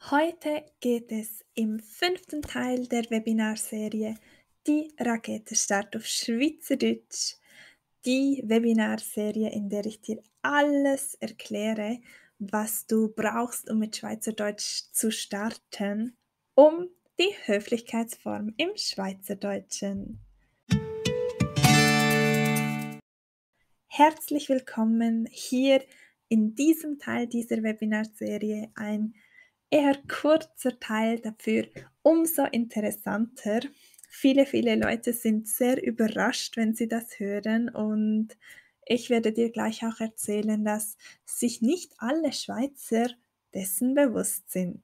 Heute geht es im fünften Teil der Webinarserie Die Rakete Start auf Schweizerdeutsch. Die Webinarserie, in der ich dir alles erkläre, was du brauchst, um mit Schweizerdeutsch zu starten, um die Höflichkeitsform im Schweizerdeutschen. Herzlich willkommen hier in diesem Teil dieser Webinarserie, ein eher kurzer Teil, dafür umso interessanter. Viele Leute sind sehr überrascht, wenn sie das hören, und ich werde dir gleich auch erzählen, dass sich nicht alle Schweizer dessen bewusst sind.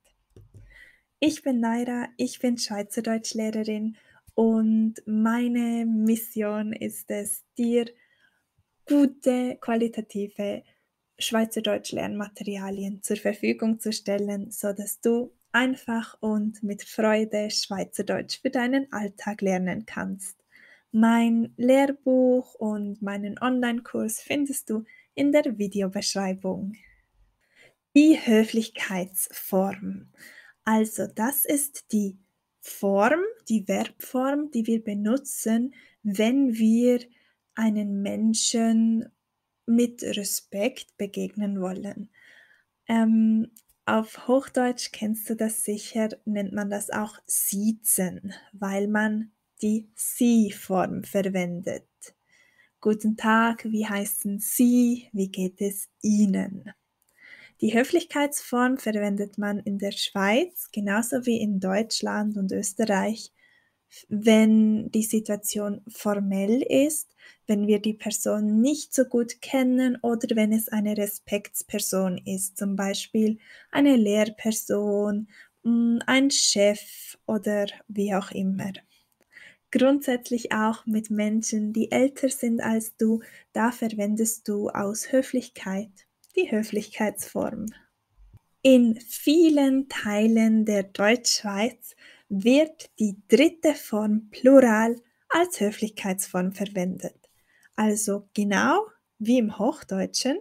Ich bin Naira, ich bin Schweizerdeutschlehrerin und meine Mission ist es, dir gute, qualitative Schweizerdeutsch-Lernmaterialien zur Verfügung zu stellen, sodass du einfach und mit Freude Schweizerdeutsch für deinen Alltag lernen kannst. Mein Lehrbuch und meinen Online-Kurs findest du in der Videobeschreibung. Die Höflichkeitsform. Also das ist die Form, die Verbform, die wir benutzen, wenn wir einen Menschen mit Respekt begegnen wollen. Auf Hochdeutsch kennst du das sicher, nennt man das auch siezen, weil man die Sie-Form verwendet. Guten Tag, wie heißen Sie? Wie geht es Ihnen? Die Höflichkeitsform verwendet man in der Schweiz genauso wie in Deutschland und Österreich, wenn die Situation formell ist, wenn wir die Person nicht so gut kennen oder wenn es eine Respektsperson ist, zum Beispiel eine Lehrperson, ein Chef oder wie auch immer. Grundsätzlich auch mit Menschen, die älter sind als du, da verwendest du aus Höflichkeit die Höflichkeitsform. In vielen Teilen der Deutschschweiz wird die dritte Form Plural als Höflichkeitsform verwendet. Also genau wie im Hochdeutschen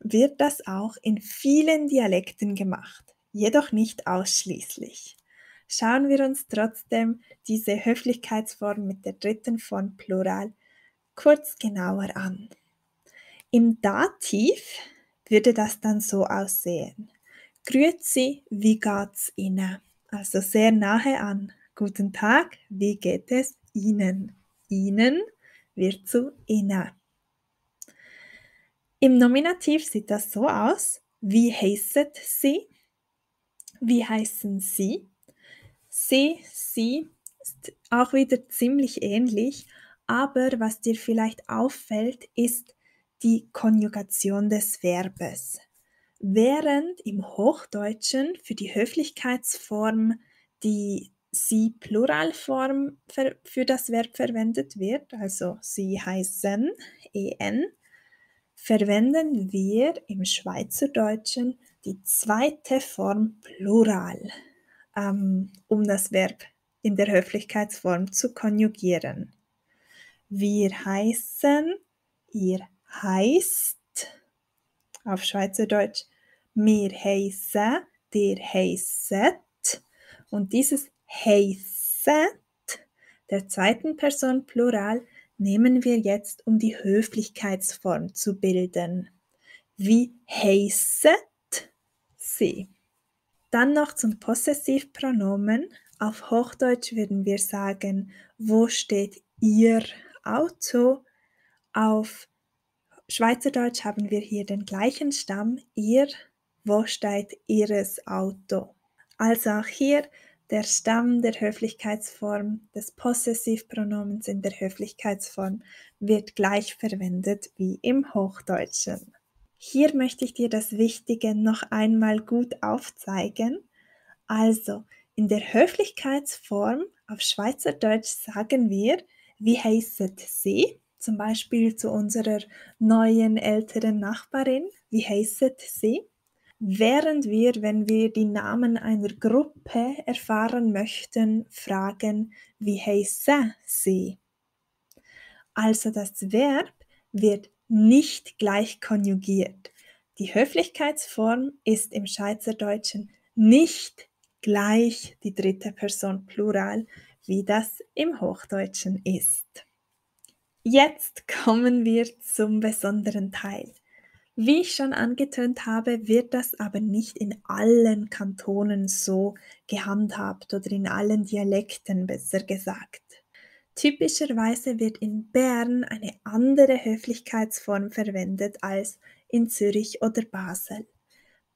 wird das auch in vielen Dialekten gemacht, jedoch nicht ausschließlich. Schauen wir uns trotzdem diese Höflichkeitsform mit der dritten Form Plural kurz genauer an. Im Dativ würde das dann so aussehen. Grüezi, wie geht's Ihnen? Also sehr nahe an. Guten Tag, wie geht es Ihnen? Ihnen wird zu Ihnen. Im Nominativ sieht das so aus. Wie heißet Sie? Wie heißen Sie? Sie ist auch wieder ziemlich ähnlich, aber was dir vielleicht auffällt, ist die Konjugation des Verbes. Während im Hochdeutschen für die Höflichkeitsform die Sie-Pluralform für das Verb verwendet wird, also Sie heißen, en, verwenden wir im Schweizerdeutschen die zweite Form Plural, um das Verb in der Höflichkeitsform zu konjugieren. Wir heißen, ihr heißt, auf Schweizerdeutsch, wir heissen, dir heisset, und dieses heisset der zweiten Person Plural nehmen wir jetzt, um die Höflichkeitsform zu bilden. Wie heisset sie? Dann noch zum Possessivpronomen. Auf Hochdeutsch würden wir sagen, wo steht Ihr Auto? Auf Schweizerdeutsch haben wir hier den gleichen Stamm, Ihr, wo steht Ihres Auto? Also auch hier der Stamm der Höflichkeitsform des Possessivpronomens in der Höflichkeitsform wird gleich verwendet wie im Hochdeutschen. Hier möchte ich dir das Wichtige noch einmal gut aufzeigen. Also, in der Höflichkeitsform auf Schweizerdeutsch sagen wir, wie heisset Sie? Zum Beispiel zu unserer neuen älteren Nachbarin, wie heisset Sie? Während wir, wenn wir die Namen einer Gruppe erfahren möchten, fragen, wie heissen Sie? Also das Verb wird nicht gleich konjugiert. Die Höflichkeitsform ist im Schweizerdeutschen nicht gleich die dritte Person Plural, wie das im Hochdeutschen ist. Jetzt kommen wir zum besonderen Teil. Wie ich schon angetönt habe, wird das aber nicht in allen Kantonen so gehandhabt oder in allen Dialekten besser gesagt. Typischerweise wird in Bern eine andere Höflichkeitsform verwendet als in Zürich oder Basel.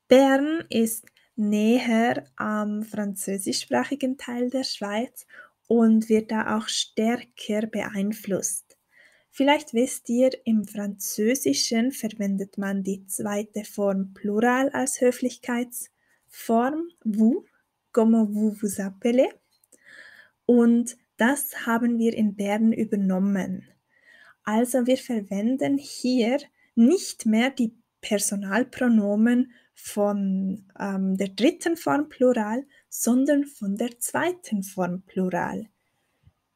Bern ist näher am französischsprachigen Teil der Schweiz und wird da auch stärker beeinflusst. Vielleicht wisst ihr, im Französischen verwendet man die zweite Form Plural als Höflichkeitsform, vous, comment vous vous appelez, und das haben wir in Bern übernommen. Also wir verwenden hier nicht mehr die Personalpronomen von der dritten Form Plural, sondern von der zweiten Form Plural.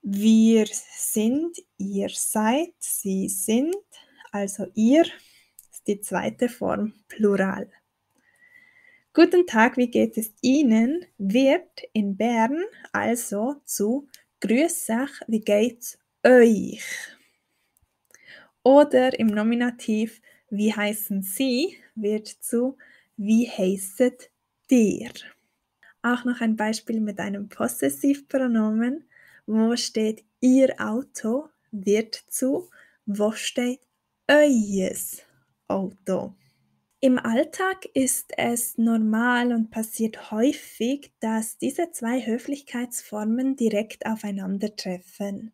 Wir sind, ihr seid, sie sind, also ihr ist die zweite Form Plural. Guten Tag, wie geht es Ihnen? Wird in Bern also zu Grüß euch, wie geht's euch? Oder im Nominativ wie heißen Sie wird zu wie heißet dir? Auch noch ein Beispiel mit einem Possessivpronomen. Wo steht Ihr Auto wird zu wo steht eues Auto? Im Alltag ist es normal und passiert häufig, dass diese zwei Höflichkeitsformen direkt aufeinandertreffen.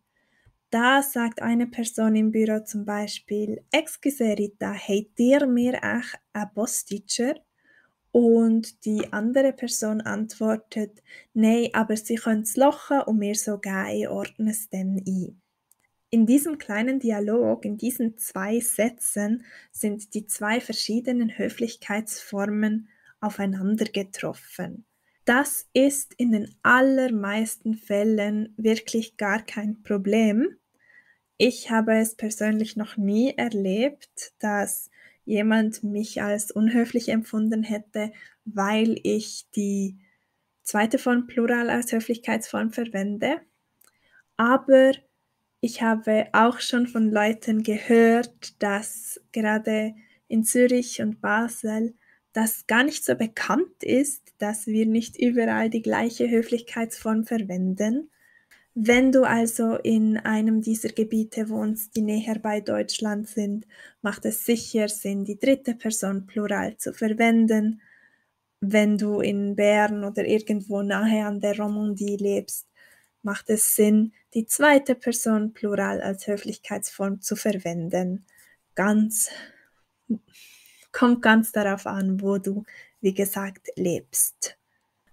Da sagt eine Person im Büro zum Beispiel: «Excuse Rita, habt ihr mir auch ein Postitscher?» Und die andere Person antwortet: «Nein, aber Sie können's lochen und mir so geben, ordne es dann ein.» In diesem kleinen Dialog, in diesen 2 Sätzen, sind die 2 verschiedenen Höflichkeitsformen aufeinander getroffen. Das ist in den allermeisten Fällen wirklich gar kein Problem. Ich habe es persönlich noch nie erlebt, dass jemand mich als unhöflich empfunden hätte, weil ich die zweite Form Plural als Höflichkeitsform verwende. Aber ich habe auch schon von Leuten gehört, dass gerade in Zürich und Basel das gar nicht so bekannt ist, dass wir nicht überall die gleiche Höflichkeitsform verwenden. Wenn du also in einem dieser Gebiete wohnst, die näher bei Deutschland sind, macht es sicher Sinn, die dritte Person Plural zu verwenden. Wenn du in Bern oder irgendwo nahe an der Romandie lebst, macht es Sinn, die zweite Person Plural als Höflichkeitsform zu verwenden. Ganz kommt ganz darauf an, wo du, wie gesagt, lebst.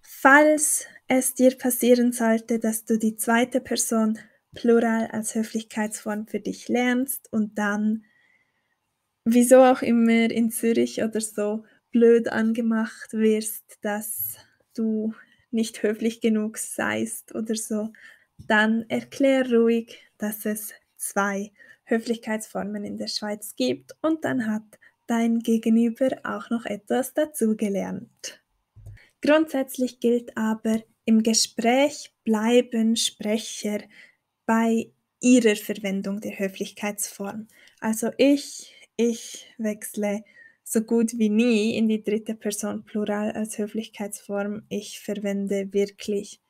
Falls es dir passieren sollte, dass du die zweite Person Plural als Höflichkeitsform für dich lernst und dann, wieso auch immer, in Zürich oder so blöd angemacht wirst, dass du nicht höflich genug seist oder so, dann erklär ruhig, dass es 2 Höflichkeitsformen in der Schweiz gibt und dann hat dein Gegenüber auch noch etwas dazugelernt. Grundsätzlich gilt aber, im Gespräch bleiben Sprecher bei ihrer Verwendung der Höflichkeitsform. Also ich wechsle so gut wie nie in die dritte Person Plural als Höflichkeitsform. Ich verwende wirklich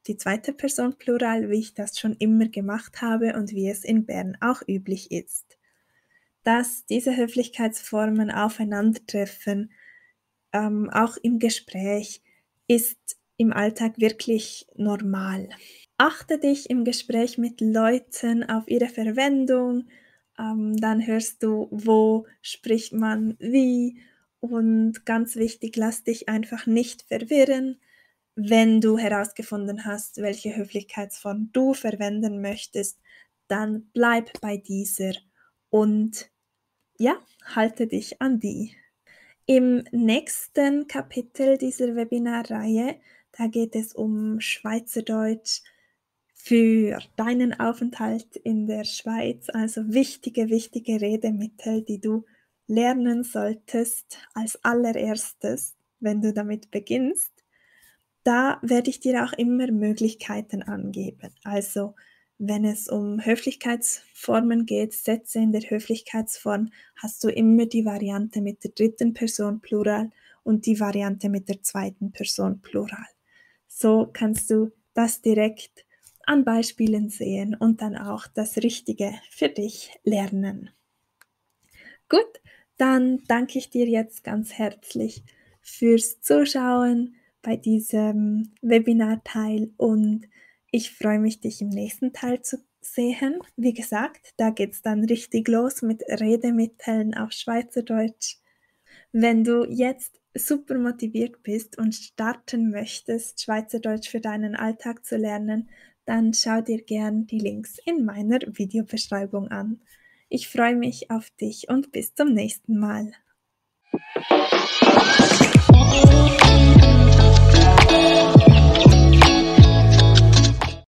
die zweite Person Plural, wie ich das schon immer gemacht habe und wie es in Bern auch üblich ist. Dass diese Höflichkeitsformen aufeinandertreffen, auch im Gespräch, ist im Alltag wirklich normal. Achte dich im Gespräch mit Leuten auf ihre Verwendung, dann hörst du, wo spricht man wie, und ganz wichtig, lass dich einfach nicht verwirren. Wenn du herausgefunden hast, welche Höflichkeitsform du verwenden möchtest, dann bleib bei dieser und ja, halte dich an die. Im nächsten Kapitel dieser Webinarreihe, da geht es um Schweizerdeutsch für deinen Aufenthalt in der Schweiz, also wichtige Redemittel, die du lernen solltest als allererstes, wenn du damit beginnst. Da werde ich dir auch immer Möglichkeiten angeben. Also, wenn es um Höflichkeitsformen geht, Sätze in der Höflichkeitsform, hast du immer die Variante mit der dritten Person Plural und die Variante mit der zweiten Person Plural. So kannst du das direkt an Beispielen sehen und dann auch das Richtige für dich lernen. Gut, dann danke ich dir jetzt ganz herzlich fürs Zuschauen bei diesem Webinarteil und ich freue mich, dich im nächsten Teil zu sehen. Wie gesagt, da geht's dann richtig los mit Redemitteln auf Schweizerdeutsch. Wenn du jetzt super motiviert bist und starten möchtest, Schweizerdeutsch für deinen Alltag zu lernen, dann schau dir gern die Links in meiner Videobeschreibung an. Ich freue mich auf dich und bis zum nächsten Mal.